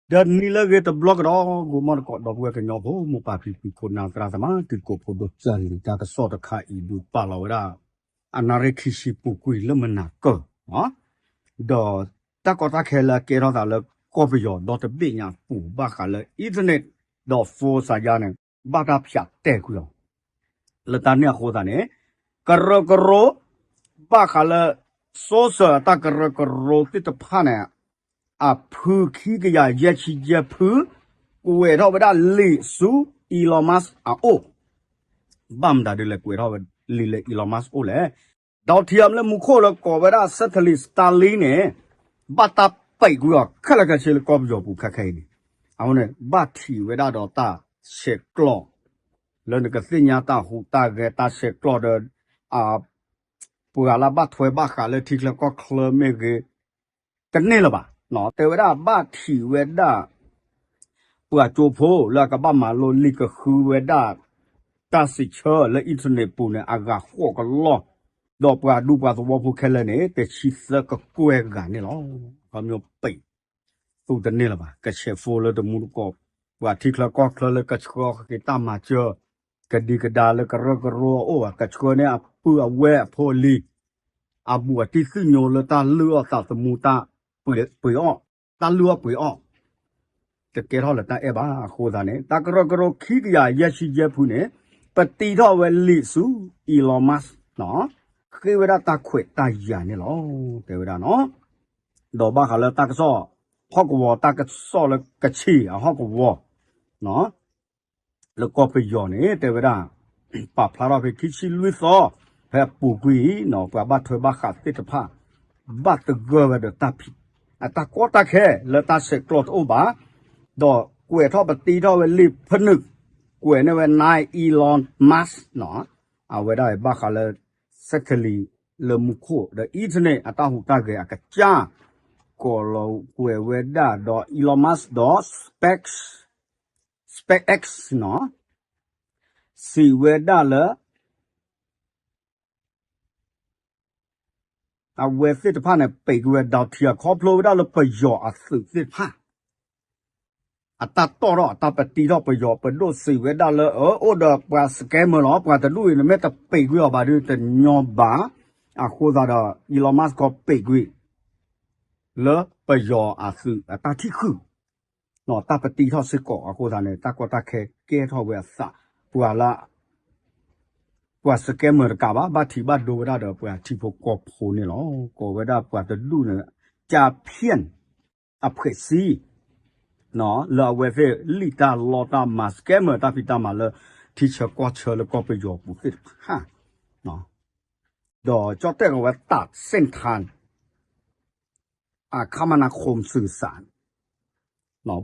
ဒီးနံၤလၢအဂ့ၤတဘျီကဒီး ဂီၤမီၢ်တကိး ဒီပုၢ်ဝဲၢ်ကညီဖိ မိၢ်ပၢ်ဖံဖု ခိၣ်နၢ်သရၣ်သမါ တံၤသကိးဖိဒိၣ်ကၢ်လံၤ တၢ်ကစီၣ်တခါအံၤ ဒုးပာ်လီၤဝဲဒၣ် အနၣ်ရံၣ်ခံဆံပူၤကွံာ်လၢမုၢ်နၤကၢၢ် ဒီးတၢ်ကီတၢ်ခဲလၢအကဲထီၣ်သးလၢကီၢ်ပယီၤဒီတဘ့ၣ်ညါအပူၤ ဘၣ်ဃးလၢ internet ဒီး phone စၤယါန့ၣ် ဘၣ်တၢ်ဖၠးတဲာ်ကွံာ်လီၤ. လၢတၢ်န့ၣ်အဃိသတးန့ၣ် ကရၢကရိ ဘၣ်ဃးလၢ social တၢ်ကရၢကရိသ့ၣ်တဖၣ်န့ၣ် အဖုခံကယၤယဲၢ်ဆံယဲၢ်ဖု ကွဲးထီၣ်ဝဲဒၣ်လံာ်ဆူ Elon Musk အအိၣ် ဘၣ်မတၤဒ်လဲၣ်ကွဲးထီၣ်ဝဲလံာ်လၢ Elon Musk အိၣ်လဲၣ်. ဒီးထံၣ်အီၤ လၢမူခိၣ်လၢကိးဝဲဒၣ် Sergey Starlink န့ၣ် ဘၣ်တၢ်ပဲာ်ကွံာ်အီၤခဲလၢာ်ခဲဆ့လၢကီၢ်ပယီၤပူၤခဲခဲအံၤန့ၣ် အဃိန့ၣ် ဘၣ်ထံၣ်ဝဲဒၣ်ဒီးတၢ်ဆဲးကျိး လၢနကသ့ၣ်ညါတၢ်ဟူးတၢ်ဂဲၤတၢ်ဆဲးကျိးဒီး ပှၤလၢဘၣ်ထွဲဘၣ်ဃးလၢထံချၢကီၢ်ချၢမ့ၢ်ဂ့ၤ တန့ၢ်လၢၤဘၣ်. တဲဝဲဒၣ်ဘၣ်ထံၣ်ဝဲဒၣ် ပှၤကၠိဖိလၢအကဘၣ်မၤလိလံာ်ကဃုဝဲဒၣ် တၢ်စံးဆၢလၢ internet ပူၤန့ၣ် အဂၤဃိးကလီၢ်, ဒီးပှၤဒူပှၤသဝီဖိခဲလၢာ်န့ၣ် တဆံသၢကကွဲၢ်ဂၤန့ၣ်လီၤ. ခီမ့ၢ်ပံာ် သူတန့ၢ်လၢၤဘၣ် ကဆဲး phone လၢတမူတကိး, ပှၤထံချၢကီၢ်ချၢလၢကဆှၢဃ့တၢ်မၤစၢၤ ကဒံကဒါလၢကရၢကရိအအိၣ်ဘၣ် ကဆှၢန့ၢ်အပုၢ်အဝဲၢ်အဖိအလံၤ အဘူးအတံၢ်သ့ၣ်ညိလၢတၢ်လုၢ်အီၣ်သးသမူတၢ်ပှ့ၤအီၣ်, တၢ်လုၢ်အီၣ်ပှ့ၤအီၣ် တကဲထီၣ်လၢတၢ်အဲၣ်ဘၣ်. အဃိသတးန့ၣ် တၢ်ကရၢကရိခံကယၤယဲၢ်ဆံယဲၢ်ဖုန့ၣ် ပတံထီၣ်ဝဲလံာ်ဆူ Elon Musk ဃ့ဝဲဒၣ်တၢ်ခွဲးတၢ်ယာ်န့ၣ်လီၤ. တဲဝဲဒၣ်နီၤ ဒီးဘၣ်ဃးလၢတၢ်ကစီၣ် ဟီၣ်ကဝီၤ တၢ်ကစီၣ်လၢကဆံးအဟီၣ်ကဝီၤ လၢကီၢ်ပယီၤန့ၣ် တဲဝဲဒၣ် ပာ်ဖျါထီၣ်ဖဲခံဆံလွံၢ်သီ ဖဲအပူၤကွံာ်အံၤ ပှၤဘၣ်ထွဲဘၣ်ဃးသ့ၣ်တဖၣ် ဘၣ်သဂၢၢ်ဝဲဒီးတၢ်ဖံး အတၢ်ကီတၢ်ခဲလၢတၢ်ဆဲးကျိးတအိၣ်ဘၣ် ဒီးကွဲးထီၣ်ပတံထီၣ်ဝဲလံာ်ဖနုာ် ကွဲးန့ၢ်ဝဲ Elon Musk အဝဲဒၣ်ဘၣ်ဃးလၢ satellite လၢမူခိၣ်ဒီး internet အတၢ်ဟူးတၢ်ဂဲၤအကစၢ် ကိးလီၤကွဲးဝဲဒၣ်ဒီး Elon Musk ဒီး Space SpaceX နီၤ စံးဝဲဒၣ်လၢ အဝဲသ့ၣ်တဖၣ်န့ၣ် ပံးကွံာ်ဝဲ ဒီးထံၣ်အခီဖျိဝဲဒၣ်လၢပယီၤအသုးသ့ၣ်တဖၣ် အတၢ်တီၢ်ထီၣ်အတၢ်ပတံထီၣ်ပယီၤပဒိၣ်စံးဝဲဒၣ်လၢ အၢ အိၣ်ဒီးပှၤ scammer လီၤ. ပှၤတဒူၣ်အံၤ နမ့ၢ်တပံးကွံာ်အီၤဘၣ်ဒီးတညီဘၣ်. အဃိသတးဒီး Elon Musk ကီးပံးကွံာ် လၢပယီၤအသုးအတၢ်ထံၣ်ဃုာ် တၢ်ပတံထီၣ်စ့ၢ်ကီးအဃိသတးန့ၣ် တၢ်ကီတၢ်ခဲကဲထီၣ်ဝဲအသး ပှၤလၢ ပှၤ scammer တကးဘၣ် ဘၣ်ထံးဘၣ်ဒိဝဲဒၣ်ဒီးပှၤထံဖိကီၢ်ဖိန့ၣ်လီၤ. ကိးဝဲဒၣ်ပှၤတဒူၣ်န့ၣ် ကၠါဖၠၣ် အဖှဲးစံ လၢအဝဲသ့ၣ်လံၣ်တၢ်လီတၢ်မၤ scammer တၢ်ဖံးတၢ်မၤလၢ ထံဆၢကီၢ်ဆၢလၢကီၢ်ပယီၤပူၤသ့ၣ်တဖၣ် ဒီးကၠီၣ်တဲၣ်ကီးဝဲတၢ် စ့ၣ်ထါ အခမနာ် ခိၣ်စူၤစၣ်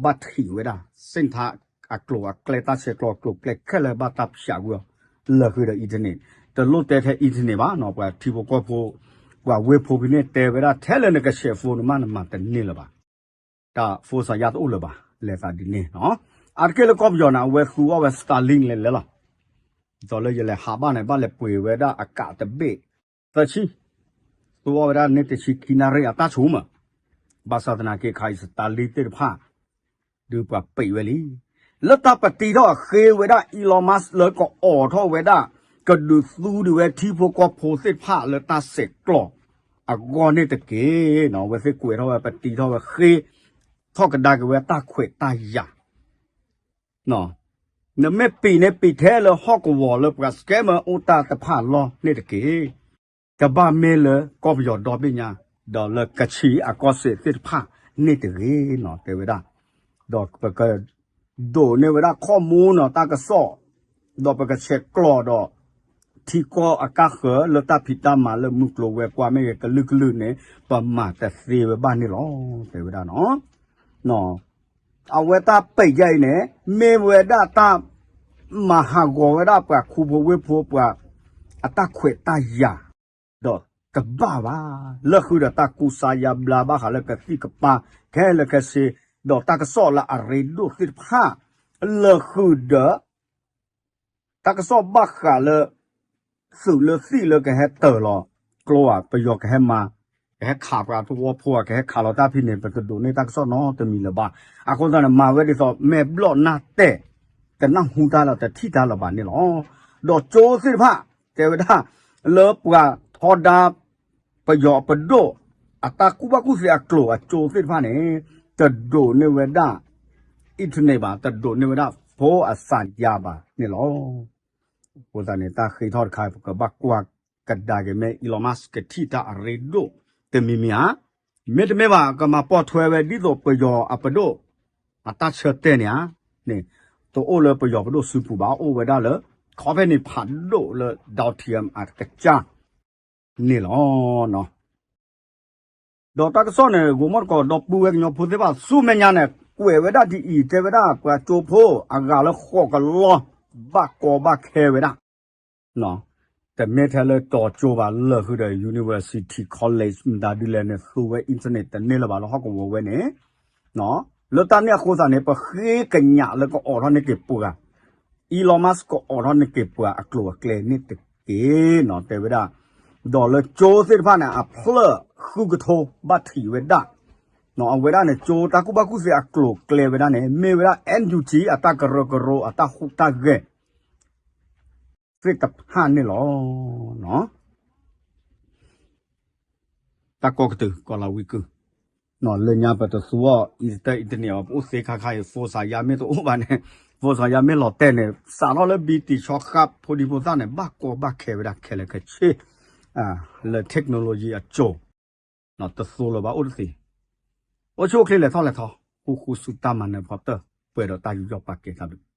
ဘၣ်ထံးဝဲဒၣ် စ့ၣ်ထါ အကျိၤအကျဲ တၢ်ဆဲးကျိးအကျိၤအကျဲခဲလၢာ် ဘၣ်တၢ်ဖၠးကွံာ်အီၤ လၢာ်ဃုာ်ဒီး internet တလိၣ်တဲထဲ internet ဘၣ်နီၤ ပှၤထံဖိကီၢ်ဖိ ပှၤဝ့ၢ်ဖိဖဲန့ၣ် တဲဝဲဒၣ်ထဲလၢနကဆဲး phone န့ၣ်မး နမၤတန့ၢ်လၢၤဘၣ်. တၢ် phone စၤယါတအိၣ်လၢၤဘၣ် လဲၤသးဒ်န့ၣ်နီၤ. အါတက့ၢ်လၢကီၢ်ပယီၤန့ၣ် အဝဲသူအီၣ်ဝဲ Starlink လဲၤလဲၤလီၤ. ဒ်သိးလၢယလဲၤဟးဘၣ်န့ၣ် ဘၣ်လဲၤပှ့ၤဝဲဒၣ်အကးတဘ့ၣ် သၢဆံ သူအီၣ်ဝဲဒၣ်န့ၣ်တဆံခံနၣ်ရံၣ်အတၢ်ဆိကမိၣ် ဘၣ်ဆၣ်သနာ်က့ခါအံၤ Starlink သ့ၣ်တဖၣ် ဒုးပှၤပံးဝဲလံ. လၢတၢ်ပတံထီၣ်အဃ့ဝဲဒၣ် Elon Musk လၢကအိးထီၣ်ဝဲဒၣ် ကဒုးသူဒံးဝဲထံဖိကီၢ်ဖိသ့ၣ်တဖၣ်လၢတၢ်ဆဲးကျိးအဂီၢ်န့ၣ်တက့ၢ်နီၤ. အဝဲသ့ၣ်ကွဲးထီၣ်ဝဲပတံထီၣ်ဝဲဃ့ ထီၣ်ကဒါက့ၤဝဲတၢ်ခွဲးတၢ်ယာ် နမ့ၢ်ပံးန့ၣ်ပံးထဲလၢဟီၣ်ကဝီၤလၢပှၤ scammer အိၣ်တၢ်တဖၣ်အလီၢ်န့ၣ်တက့ၢ်. ကဘၣ်မ့ၢ်လၢကီၢ်ပယီၤဒီဘ့ၣ်ညါ ဒီးလၢကဆံးအကီၢ်စဲၣ်သ့ၣ်တဖၣ်န့ၣ်တဂ့ၤနီၤ တဲဝဲဒၣ်. ဒီးပက ဒိးန့ၢ်ဝဲဒၣ် ข้อมูล နီၤ တၢ်ကစီၣ် ဒီးပကဆဲးကျိးဒီး ထံကီၢ်အကါဃၢၤလၢတၢ်ဖံးတၢ်မၤလၢမုၢ်ကျိၤဝဲၤကွာ်မ့ၢ်ဂ့ၤ ကလုာ်ကလုာ်န့ၣ် ပမၤတသ့ဝဲဘၣ်န့ၣ်လီၤ တဲဝဲဒၣ်နီၤ. အဝဲတၢ်ပဲာ်ယါအံၤန့ၣ် မ့ၢ်ဝဲဒၣ်တၢ် မၤဟးဂီၤဝဲဒၣ်ပှၤခူဖိဝ့ၢ်ဖိပှၤ အတၢ်ခွဲးတၢ်ယာ် ဒီးတဘၣ်ဘၣ် လၢဃုာ်ဒီးတၢ်ကူစါယါဘျါဘၣ်ဃးလၢကသံၣ်ကပၤ ခဲလၢာ်ခဲဆ့ ဒီးတၢ်ကစီၣ်လၢအရ့ဒိၣ်သ့ၣ်တဖၣ် လၢဃုာ်ဒီး တၢ်ကစီၣ်ဘၣ်ဃးလၢ သုးလၢသံၣ်လၢကဟဲတၢၤလီၤ ကျိဧါ ပယီၤကဟဲမၤ တ ကဟဲခးပှၤသဝီဖိ ကဟဲခးလီၤတၢ်ဖဲန့ၣ် ပတဒိးန့ၢ်တၢ်ကစီၣ်နီတမံၤလၢၤဘၣ်. အဃိသတးန့ၣ် မၤဝဲဒ်သိး မဲာ်ဘျီၣ်နၢ်တဲာ် တနၢ်ဟူတၢ်လၢတထံၣ်တၢ်လၢၤဘၣ်န့ၣ်လီၤ. ဒီးကၠိသ့ၣ်တဖၣ် တဲဝဲဒၣ် လၢပှၤထီဒါ ပယီၤပဒိၣ် အတၢ်ကူၣ်ဘၣ်ကူၣ်သ့အကျိၤအကၠိသ့ၣ်တဖၣ်န့ၣ် တဒိးန့ၢ်ဝဲဒၣ် internet ဘၣ်, တဒိးန့ၢ်ဝဲဒၣ် ဖိအစၢယါဘၣ်န့ၣ်လီၤ. အဃိသတးန့ၣ် တၢ်ဃ့ထီၣ်တခါ ပကဘၣ်ကွၢ်ကဒါက့ၤ မ့ၢ် Elon Musk ကထံၣ်တၢ်အရ့ဒိၣ်တမံၤမံၤဧါ, မ့တမ့ၢ်ဘၣ် ကမၤပိာ်ထွဲဝဲဒ်သိးပယီၤအပဒိၣ် အတၢ်ဆၢတဲာ်န့ၣ်ဧါ, န့ၣ် တအိၣ်လၢပယီၤပဒိၣ်စုပူၤဘၣ်, အိၣ်ဝဲဒၣ်လၢ ခီဖဲန့ၣ်ဖးဒိၣ်လၢ Dotium အကစၢ်န့ၣ်လီၤ. ဒီးတၢ်ကစီၣ်န့ၣ် ဂိၤမီၣ်တကိး ဒီပုၢ်ဝဲၢ်ကညီဖိသ့ၣ်တဖၣ် ဆူမဲာ်ညါန့ၣ် ကွဲးဝဲဒၣ်ဒ်အံၤ တဲဝဲဒၣ် ပှၤကၠိဖိအဂၤလၢဃိးကလီ ဘၣ်ကီဘၣ်ခဲဝဲဒၣ်, တမ့ၢ်ထဲလၢတီၤကၠိဘၣ် လၢာ်ဃုာ်ဒီး university college မတၤဒ်လဲၣ်န့ၣ် သူဝဲ internet တန့ၢ်လၢၤဘၣ်လၢဟီၣ်ကဝီၤဝဲန့ၣ်, လၢတၢ်န့ၣ်အဃိသတးန့ၣ် ပဃ့ကညးလၢကအိးထီၣ်န့ၢ်က့ၤပှၤ Elon Musk ကအိးထီၣ်န့ၢ်က့ၤပှၤအကျိၤအကျဲန့ၣ်တက့ၢ်နီၤ တဲဝဲဒၣ်, ဒီးလၢကၠိသ့ၣ်တဖၣ်န့ၣ် အဖျၢၣ်ဃုကထိဘၣ်ထံးဝဲဒၣ်, အဝဲဒၣ်န့ၣ် ကၠိတၢ်ကူၣ်ဘၣ်ကူၣ်သ့အကျိၤအကျဲဝဲဒၣ်န့ၣ် မ့ၢ်ဝဲဒၣ် NUG အတၢ်ကရၢကရိအတၢ်ဟူးတၢ်ဂဲၤ သ့ၣ်တဖၣ်န့ၣ်လီၤ. တၢ်ကီကတုာ် ကီၢ်လၤဝံကုၢ်, လၢညါပတသူအီၤ internet အံၤ ပအိၣ်သ့ခါခါအံၤ ဖိစၢ်ယါမ့ၢ်တအိၣ်ဘၣ်န့ၣ်, ဖိစၢ်ယါမ့ၢ်လီၤတဲာ်န့ၣ် စးထီၣ်လၢ ဘံတံၣ် ဆီဃါဖိဒံဖိသၣ်န့ၣ် ဘၣ်ကီဘၣ်ခဲဝဲဒၣ်ခဲလၢာ်ခဲဆ့ လၢ technology အစိၤ, တသိလၢၤဘၣ်အိၣ်တသ့, အိၣ်ဆူၣ်အိၣ်ချ့လဲၤထီၣ်လဲၤထီ, ဃူဃူဆူတၢ်မၤနၢၤဖီတၢၢ် ပှဲၤဒီးတၢ်ယူးယီၣ်ပာ်ကဲတၢ်ဘျုး